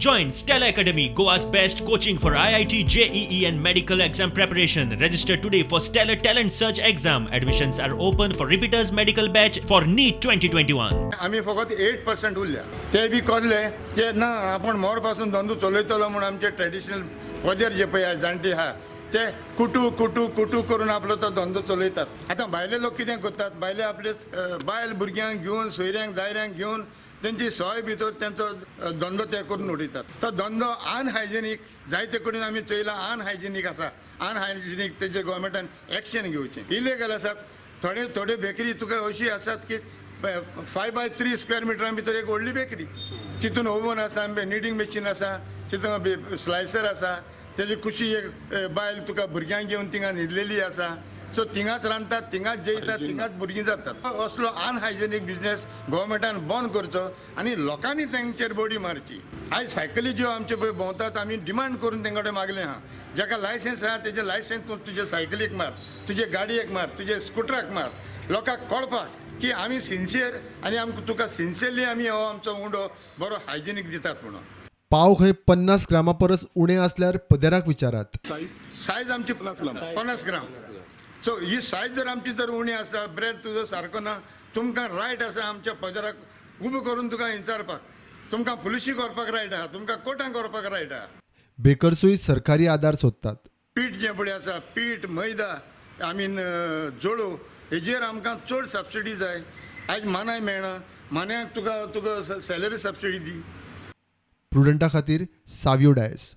Join Stella Academy, Goa's best coaching for IIT, JEE, and medical exam preparation. Register today for Stellar Talent Search exam. Admissions are open for repeaters medical batch for NEET 2021. आमी फकत 8% उरल्या. ते बी करले ते ना, आपूण मोर पासून धंदो चलयतलो म्हूण आमचे ट्रेडिशनल पदेर जे पळय आहा, जाणटे आहा, ते कुटू कुटू कुटू करून आपलो तो धंदो चलयतात. आतां भायले लोक कितें करतात? भायले आपले बायल भुरग्यांक घेवन, सोयऱ्यांक दायऱ्यांक घेवन तेंची सोय भितर तेंचो धंदो ते करून उडयतात. तो धंदो अनहायजेनीक जायते कडेन आमी चोयला, अनहायजेनीक आसा. अनहायजेनीक तेजेर गोवोरमेंटान एक्शन घेवचें. इलिगल आसात थोडे थोडे बेकरी. तुका अशी आसात की 5 बाय 3 स्क्वेअर मिटरां भितर एक व्हडली बेकरी. तितून ओवन आसा, निडींग मशीन आसा, तितून स्लायसर आसा. तेजे कुशी एक बायल तुका भुरग्यांक घेवन थिंगा न्हिदलेली आसा. सो थिंगाच रांदतात, थिंगाच जेयतात, थिंगाच भुरगीं जातात. असलो अनहायजेनीक बिजनेस गोवोरमेंटान बंद करचो आनी लोकांनी तेंचेर बडी मारची. आयज सायकली ज्यो आमचे पळय भोंवतात, आमी डिमांड करून तेंचे कडेन मागलें आहा, जाका लायसन्स आहा तेजें लायसन्स तूं तुजे सायकलीक मार, तुजे गाडयेक मार, तुजे स्कुटराक मार, लोकांक कळपाक की आमी सिन्सियर आनी आमकां तुका सिन्सियरली आमी हो आमचो उंडो बरो हायजेनीक दितात म्हणून. पाव खंय 50 ग्रामा परस उणें आसल्यार पदेराक विचारात. सायज? सायज आमची 50 ग्राम. 50 ग्राम. सो ही सायज जर आमची जर उणी आसा, ब्रेड तुजो सारको ना, तुमकां रायट आसा आमच्या पदराक उबो करून तुका विचारपाक. तुमकां पुलिशीक व्हरपाक रायट आहा, तुमकां कोर्टाक व्हरपाक रायट आहा. बेकर्सूय सरकारी आदार सोदतात. पीठ जें पळय आसा, पीठ, मैदा, I mean जोळो, हेजेर आमकां चड सबसिडी जाय. आयज मानाय मेळना. मानायाक तुका तुका सॅलरी सबसिडी दी. प्रुडंटा खातीर सावियो डायस.